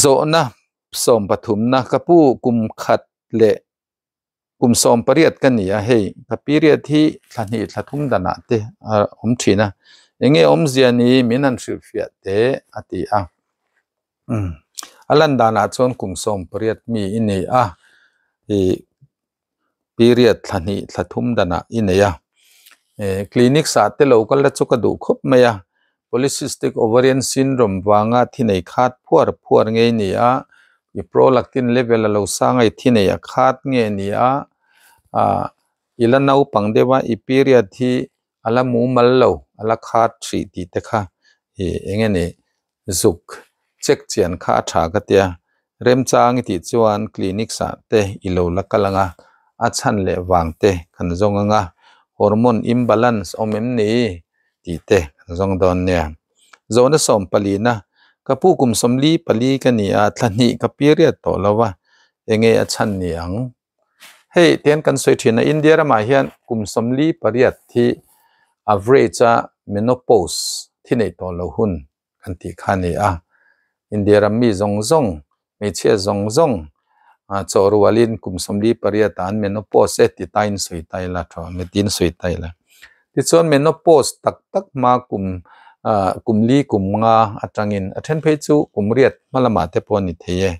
zo na som pathum na kapu kum khat le kum som pariat ka ni a hei ka period hi thlani thlathum dana te a awm thina enge awm zia ni min han hrilh fiah te ati a alan dana chuan kum som pariat mi i nei a i period thlani thlathum dana i nei a clinic sa te lo kal la chu ka duh khawp mai a polycystic ovarian syndrome wanga thi nei khat phuar phuar ngei ni a i prolactin level a lo sangai thi nei a khat nge ni a ila nau pang dewa i period hi ala mu mal lo ala khat thi ti te kha i enge ni zuk check chian kha a tha ka tia remchang ti chuan clinic sa te ilo la kalanga a chan le wang te kan zong anga hormone imbalance omem ni ti te kan zong don nia zona som pali na kapu kum somli pali ka ni a thlani ka period to lawa enge a chan ni ang hei ten kan soi thina India rama hian kum somli pariat thi average a menopause thi nei to lo hun kan ti khani a India ram mi zong zong me che zong zong a chorwalin kum somli pariat an menopause e ti tain soi tai la tho me tin soi tai la ti chuan menopause tak tak ma kum kum li kum nga atangin a then phei chu kum riat malama te pawh ni thei e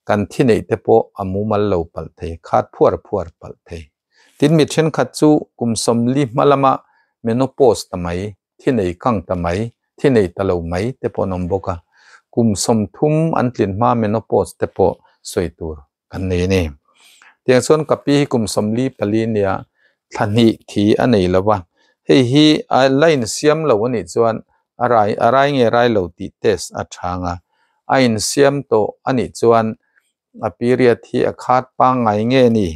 kan thi nei te pawh a mumal lo pal thei khat phuar phuar pal thei tin mi then khat chu kum somli malama menopause tamai thi nei kang tamai thi nei talo mai te pawh nom boka kum som thum an tlin ma menopause te pawh soi tur kan nei ni tiang chuan kapi kum somli pali nia thlani thi a nei lawa hei hi a line siam lo ani chuan arai arai nge rai lo ti test a thanga a in siam to ani chuan a period hi a khat pa ngai nge ni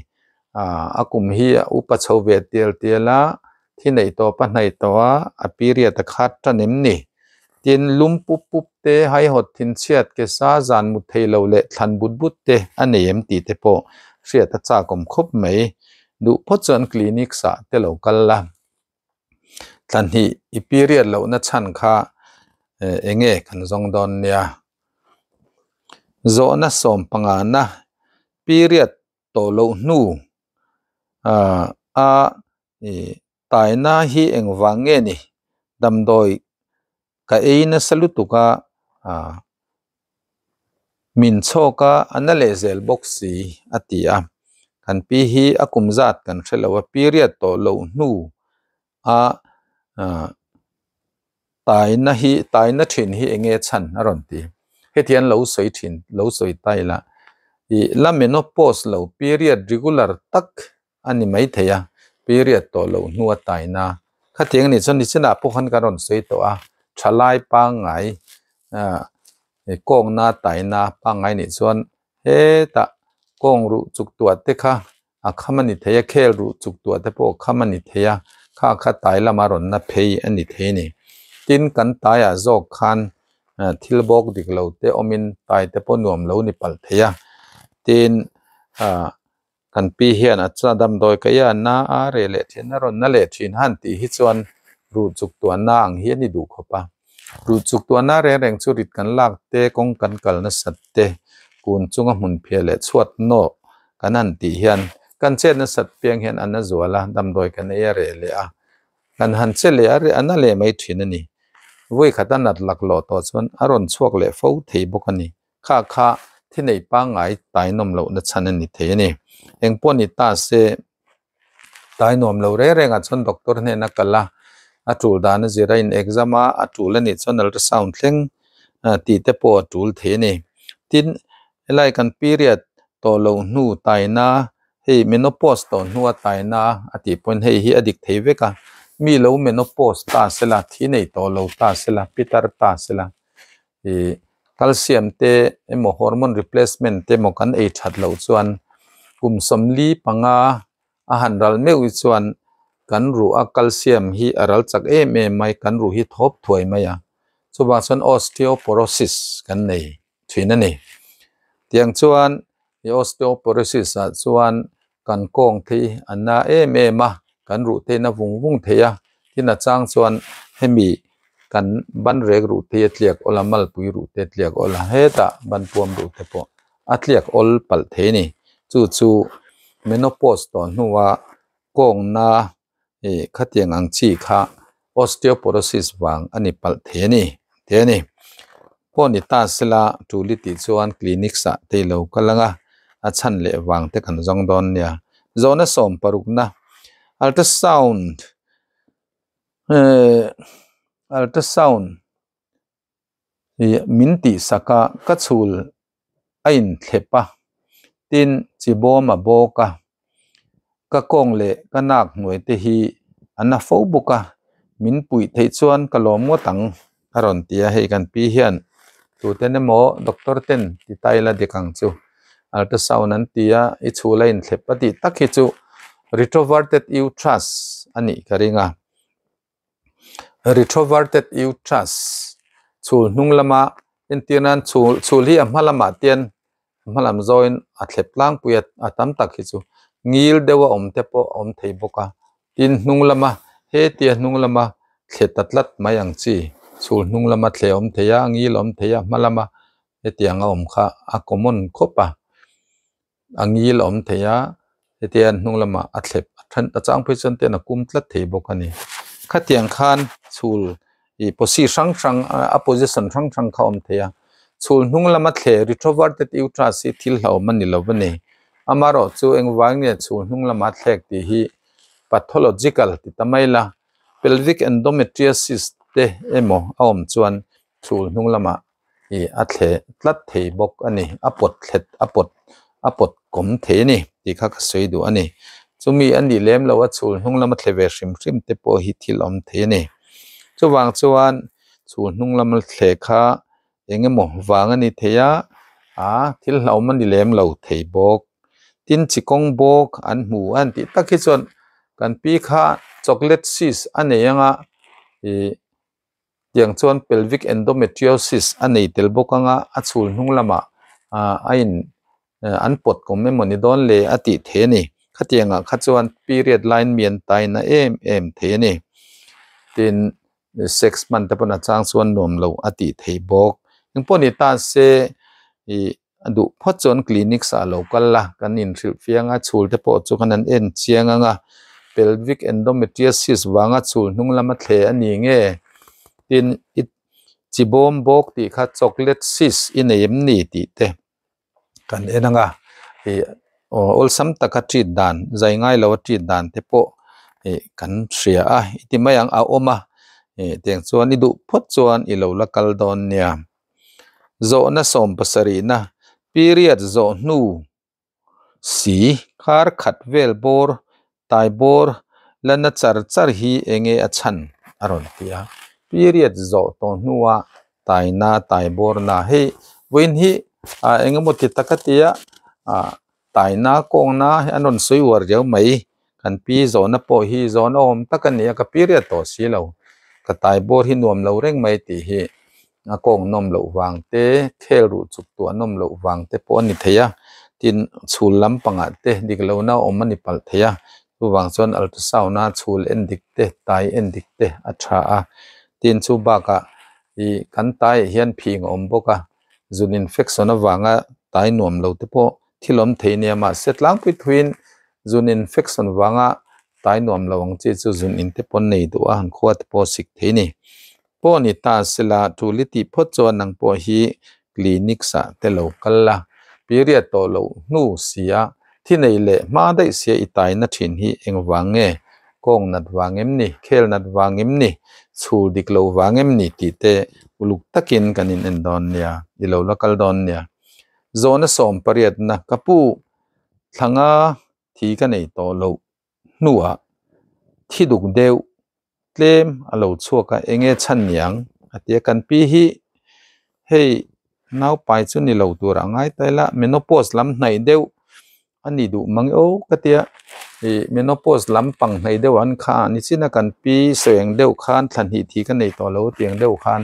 a kum hi upa chho ve tel tela thi nei to pa nei to a period a khat tanim ni tin lum pup pup te hai hot thin chiat ke sa zan mu thei lo le thlan but but te ani em ti te po hriat a cha kom khop mai du phot chuan clinic sa te lo kal la tlan hi i period lo na chan kha enge kan zong don nia zo na som panga na period to lo nu a tai na hi eng wang nge ni damdoi ka ei na salutuka min choka anale zel box si atia kan pi hi akum zat kan thelawa period to lo nu a tai na hi tai na thin hi enge chan aron ti hethian lo soi thin lo soi tai la i la menopause lo period regular tak ani mai theya period to lo nuwa tai na khathiang ni chon ni china pokhan karon soi to a thalai pa ngai kong na tai na pa ngai ni chuan he ta kong ru chuk tua te kha a khamani theya khel ru chuk tua te po khamani theya kha kha tai lama ron na phei ani thei ni tin kan tai a zawk khan thil bawk dik lo te omin tai te pawh nuam lo ni pal theia tin Kan pi hian a cha damdawi ka ia na a reh leh thin a rawn na leh thin han tih hi chuan ruh chuk tuahna ang hi a ni duh khawp a. Ruh chuk tuahna reng reng chu rit kan lak te kawng kan kal nasat te kun chunga hmun phiah leh chhuat nawh kan han tih hian kan chet nasat piang hian a na zual a damdawi kan ei a reh leh a kan han che leh a reh a na leh mai thin a ni. Vawi khat a nat laklawh tawh chuan a rawn chhuak leh fo thei bawk a ni. Kha kha thi nei pangngai tai nawm loh na chhan a ni thei a ni. Eng pawh ni ta se tai nuam lo reng reng ah chuan doctor hnena kal a, a tul dan a zir a in exam a, a tul a nih chuan ultrasound thleng tih te pawh a tul thei a ni. Tin, helai kan period tawh loh hnu taina hei menopause tawh hnua taina a tih pawhin hei hi a dik thei vek a, mi lo menopause ta sela, thi nei tawh lo ta sela, pitar ta sela ih calcium te emaw hormone replacement te emaw kan ei that loh chuan kum 45 a han ral meuh hi chuan kan ruh a calcium hi a ral chak em em mai kan ruh hi thawp thuai mai a chuvang chuan osteoporosis kan nei thin a ni tiang chuan ih osteoporosis ah chuan kan kawng te hi a na em em a kan ruh te in a vung vung thei a tin a chang chuan hemi kan ban rek ruh te hi a tliak awl a malpui ruh te a tliak awl a hetah ban puam ruh te pawh a tliak awl palh thei a ni chu chu menopause tawh hnua kawng na ih khatiang ang chi kha osteoporosis vang a ni palh thei a ni ti a ni pawh ni ta sela tuli tih chuan clinic ah te ilo kal ang a a chhan leh vang te kan zawng dawn nia zawhna 60 na ultrasound ehh ultrasound ih min tih sak a ka chhul a inthlep a tin chi bawm a bawk a ka kawng leh ka nak hnuai te hi a na fo bawk a min puih theih chuan ka lawm ngawt ang a rawn ti a hei kan pi hian tuten emaw doctor ten ti ta ila dik ang chu ultrasound an ti a i chhul a inthlep a tih tak hi chu retroverted uterus a nih ka ring a retroverted uterus chhul hnung lama entir nan chhul chhul hi a hma lamah te hian hma lam zawin a thlep tlangpui a a tam tak hi chu ngil deuh a awm te pawh a awm thei bawk a tin hnung lama hetia hnung lama thle ta tlat mai ang chi chhul hnung lama thle awm thei a ngil awm thei a hma lama hetiang a awm kha a common khawp a a ngil awm thei a hetiang hnung lamah a thlep a then a chang phei chuan ten a kum tlat thei bawk a ni khatiang khan chhul ih posi hrang hrang a position hrang hrang kha a awm thei a chhul hnung lama thle retroverted uterus hi thil hlauhawm a ni lo a ni amaherawh chu engvang nge chhul hnung lama thlek tih hi pathological ti ta mai la pelvic endometriosis te emaw a awm chuan chhul hnung lamah ih a thle tlat thei bawk a ni a pawt thlet a pawt a pawt kawm thei a ni tih kha ka sawi duh a ni chumi a nih lem lo a chhul hnung lama thle ve hrim hrim te pawh hi thil awm thei a ni chuvang chuan chhul hnung lama thle kha eng emaw vang a ni thei a ah thil hlauhawm a ni lem lo thei bawk tin chi kawng bawk an hmu a an tih tak hi chuan kan pi kha chocolate cyst a nei anga ih tiang chuan pelvic endometriosis a nei tel bawk anga a chhul hnung lamah ah a in an pawt kawm emaw ni dawn le a tih thei a ni khatiang ah kha chuan period line mi an tai na em em thei a ni tin sex hman te pawn a chang chuan nuam lo a tih thei bawk engpawh ni ta se ih a duh phawt chuan clinic ah lo kal la kan inhrilh fiang a chhul te pawh chu khan an en chiang ang a pelvic endometriosis vanga chhul hnung lama thle a ni nge tin i chi bawm bawk tih kha chocolate cyst i nei em ni tih te kan en ang a ih awlsam taka treat dan zai ngai lo a treat dan te pawh ih kan hria a i ti mai ang a awm a ih tiang chuan i duh phawt chuan i lo la kal dawn nia. Zawhna 70 na period zawh hnu si kar khat vel bawr tai bawr la na char char hi enge a chhan a rawn ti a period zawh tawh hnua tai na tai bawr na hei vawiin hi ah engemaw ti tak a tia ah tai na kawng na hi an rawn sawi uar riau mai kan pi zawhna pawh hi zawhna awm tak a ni a ka period tawh si lo ka tai bawr hi nuam lo reng mai tih hi a kawng nawm loh vang te khel ruh chuk tuah nawm loh vang te pawh a ni thei a. Tin, chhul lampangah te dik lohna awm a ni palh thei a, chuvang chuan ultrasound a chhul en dik te, tai en dik te a tha a. Tin, chu bakah ih kan taiah hian phing a awm bawk a, zun infection avanga tai nuam lo te pawh thil awm thei nia mahse tlangpui thuiin zun infection vanga tai nuam lo ang chi chu zun in te pawh an nei duh a, an khua te pawh a sik thei a ni. Pawh ni ta sela tuli tih phawt chuan nang pawh hi clinics ah te lo kal la, period tawh loh hnu sia thi nei leh hma daih sia i taina thin hi engvang nge? Kawng nat vang em ni? Khel nat vang em ni? Chhul dik lo vang em ni? tih te uluk takin kan in en dawn nia, i lo la kal dawn nia. Zawhna sawmpariatna ka pu thlanga thi ka nei tawh loh hnuah thi duk deuh tlem a lo chhuak a enge chhan niang a ti a kan pi hi hei naupai chu ni lo tur a ngai ta ila menopause lam hnaih deuh a ni duh mang e aw ka tia ih menopause lam pang hnaih deuh an kha ni chin a kan pi sawi ang deuh khan thla hnih thi ka nei tawh lo tiang deuh khan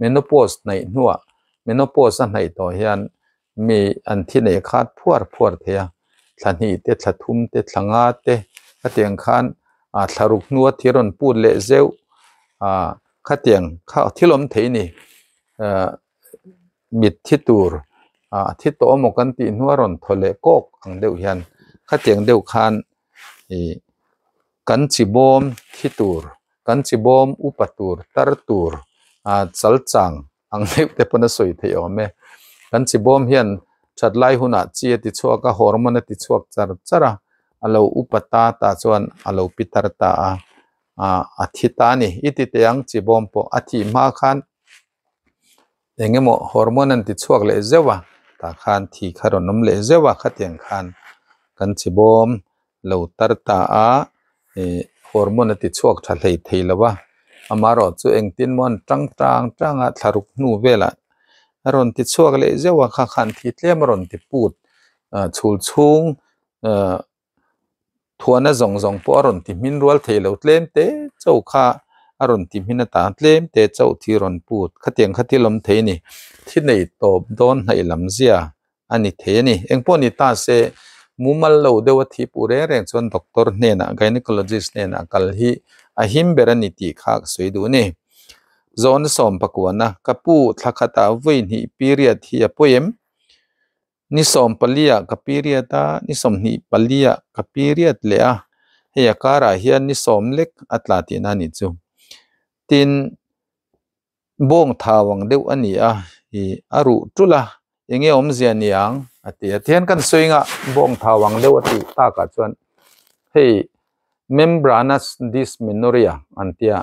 menopause hnaih hnuah menopause a hnaih tawh hian mi an thi nei khat phuar phuar thei a thla hnih te thla thum te thla nga te khatiang khan ah thla ruk hnua thil rawn put leh zeuh ah khatiang kha thil awm thei a ni ah mit thi tur ah thi tawh emaw kan tih hnua rawn thaw leh kawk ang deuh hian khatiang deuh khan ih kan chi bawm thi tur kan chi bawm upa tur tar tur ah chal chang ang deuh te pawn a sawi theih awm e. Kan chi bawm hian that lai hunah chi a ti chhuak a, hormone a ti chhuak char char a, a lo upa ta tah chuan a lo pi tar ta a, ah a thi ta a ni. I ti teh ang chi bawm pawh a thih hma khan eng emaw hormone an ti chhuak leh zeuh a, tah khan thi kha rawn awm leh zeuh a, khatiang khan kan chi bawm lo tar ta a ih hormone a ti chhuak tha hlei thei lo a amaherawh chu engtin maw an tang tang tang a thla ruk hnu velah a rawn ti chhuak leh zeuh a kha khan thi tlem a rawn ti put ah chhul chhung ah thuahna zawng zawng pawh a rawn ti hmin rual thei lo tlem te chauh kha a rawn ti hmin ata tlem te chauh thi rawn put khatiang kha thil awm thei a ni thi nei tawp dawn hnaih lam zia a ni thei a ni. Engpawh ni ta se, mumal lo deuh a thi puh reng reng chuan doctor hnenah, gynecologist hnenah kal hi a him ber a ni tih kha ka sawi duh a ni. Zawhna sawm pakuana, Ka pu, thla khatah vawi hnih period hi a pawi em? Ni sawm paliah ka period a, ni sawmhnih paliah ka period leh a, hei a karah hian ni sawm lek a tla tihna a nih chu. Tin, bawng thau ang deuh a ni a, ih a ruh tul a, enge awmzia ni ang a ti a. Tihian kan sawi anga bawng thau ang deuh a tih takah chuan hei membranous dysmenorrhea an tia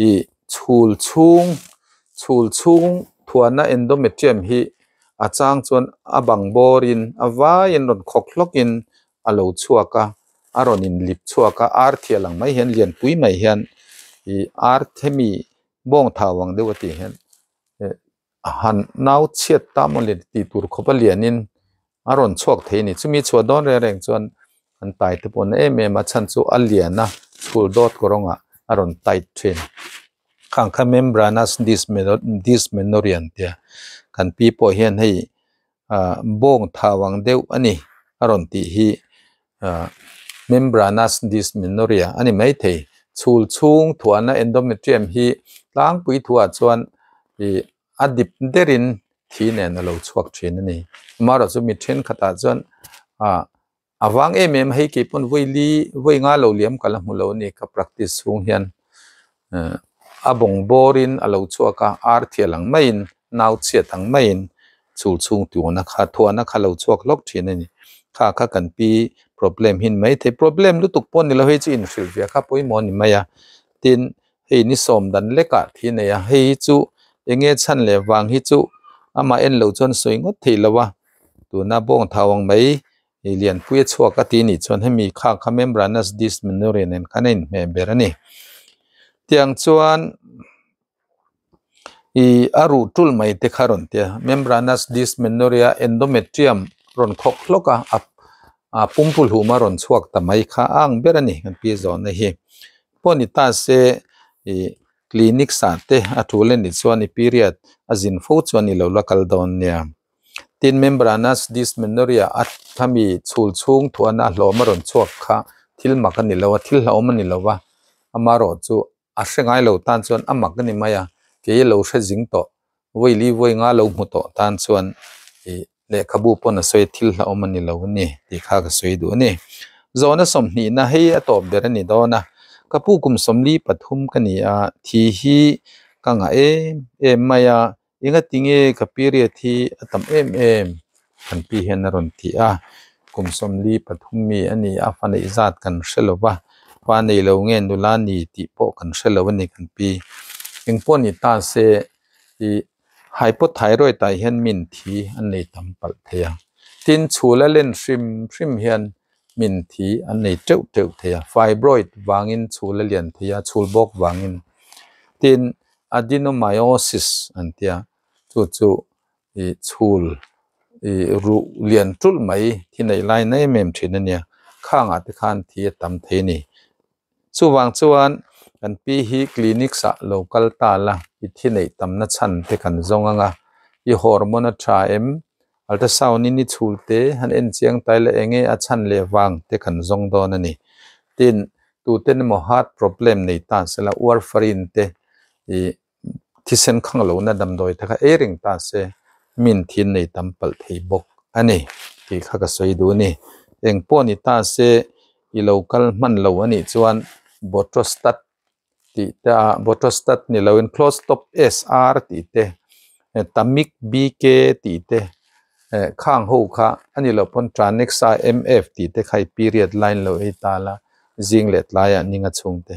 ih chhul chhung chhul chhung thuahna endometrium hi a chang chuan a bang bawrin a vaiin rawn khawk hlawkin a lo chhuak a, a rawn inlip chhuak a, ar thial ang mai hian lianpui mai hian ih ar themi bawng thau ang deuh a tih hian eh a han nau chhiat ta maw le tih tur khawp a lianin a rawn chhuak thei a ni chumi chhuah dawn reng reng chuan an tai te pawh a na em em a chhan chu a lian a chhul dawt kawrawngah a rawn tight thin khang kha membranous dysmenorrhea an tia kan pi pawh hian hei ah bawng thau ang deuh a ni a rawn tih hi ah membranous dysmenorrhea a ni maithei chhul chhung thuahna endometrium hi tlangpui thuah chuan ih a dip derin thi nen a lo chhuak thin a ni amaherawh chu mi thenkhatah chuan ah a vang em em hei kei pawn vawi li vawi nga lo liam ka la hmu lo a ni ka practice chhung hian eh a bawng bawrin a lo chhuak a ar thial ang maiin nau chhiat ang maiin chhul chhung tuna kha thuahna kha lo chhuak hlawk thin a ni kha kha kan pi problem hin mai thei problem lutuk pawh ni lo hei chu inhrilh ve kha pawimawh a ni mai a tin hei ni sawm dan lekah thi a nei a hei hi chu eng nge chhan leh vang hi chu amah en lo chuan sawi ngawt theih lo a tuna bawng thau ang mai Hei lianpui a chhuak a ti nih chuan hemi kha kha membranous dysmenorrhea nen khan a inhmeh ber a ni. Tiang chuan ih a ruh tul mai te kha rawn ti a membranous dysmenorrhea endometrium rawn khawk hlawk a a pumpul hum a rawn chhuak ta mai kha a ang ber a ni kan pi zawhna hi. Pawh ni ta se ih clinic ah te a tul a nih chuan i period a zin fo chuan i lo la kal dawn nia. Tin membranous dysmenorrhea a khami chhul chhung thuana hlawm a rawn chhuak kha thil mak a ni lo a, thil hlauhawm a ni lo va, amaherawhchu a hre ngai lo tan chuan a mak a ni mai a, kei lo hre zing tawh vawi li vawi nga lo hmu tawh tan chuan ih lehkhabu pawn a sawi thil hlauhawm a ni lo a ni tih kha ka sawi duh a ni. Zawhna sawmhnihna hei a tawp ber a ni dawn a, ka pu kum 43 ka ni a, thi hi ka ngah em em mai a, Engati nge ka period hi a tam em em? Kan pi hian a rawn ti a, kum 43 mi a ni a, fa neih zat kan hre lo va, fa nei lo nge nula ni tih pawh kan hre lo a ni kan pi. Engpawh ni ta se ih hypothyroid ah hian min thi an nei tam palh thei a, tin chhul a len hrim hrim hian min thi an nei teuh teuh thei a, fibroid vangin chhul a lian thei a, chhul bawk vangin. Tin Adenomyosis an tia, chu chu ih chhul ih ruh lian tulh mai thi neih lai na em em thin a nia, khangah te khan thi a tam thei a ni. Chuvang chuan kan pi hi clinics ah lo kal ta la, i thi neih tamna chhan te kan zawng ang a, i hormone a tha em, ultrasound in i chhul te han en chiang ta ila eng nge a chhan leh vang te kan zawng dawn a ni. Tin, tuten emaw heart problem nei ta sela warfarin te ih thisen khang lohna damdawi te kha ei reng ta se min thin nei tam palh thei bawk a ni tih kha ka sawi duh a ni. Eng pawh ni ta se i lo kal hman lo a nih chuan botrostat tih te a botrostat ni loin close top SR tih te tamik BK tih te khang ho kha a ni loh pawn Tranexa MF tih te kha i period line lo ei ta la zing leh tlaiah ninga chhung te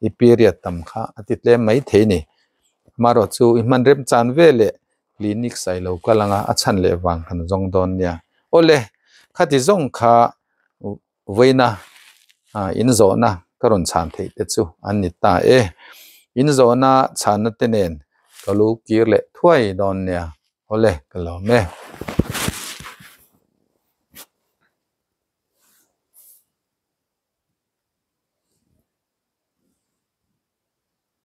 i period tam kha a ti tlem mai thei a ni. Amaherawh chu i hman rem chan ve leh clinic sai lo kal anga a chhan leh vang kan zawng dawn nia. Awle khati zawng kha Vawiina in zawhna ka rawn chhan theih te chu an ni ta e. In zawhna chhanna te nen ka lu kir leh thuai dawn nia. Awle, ka lawm e.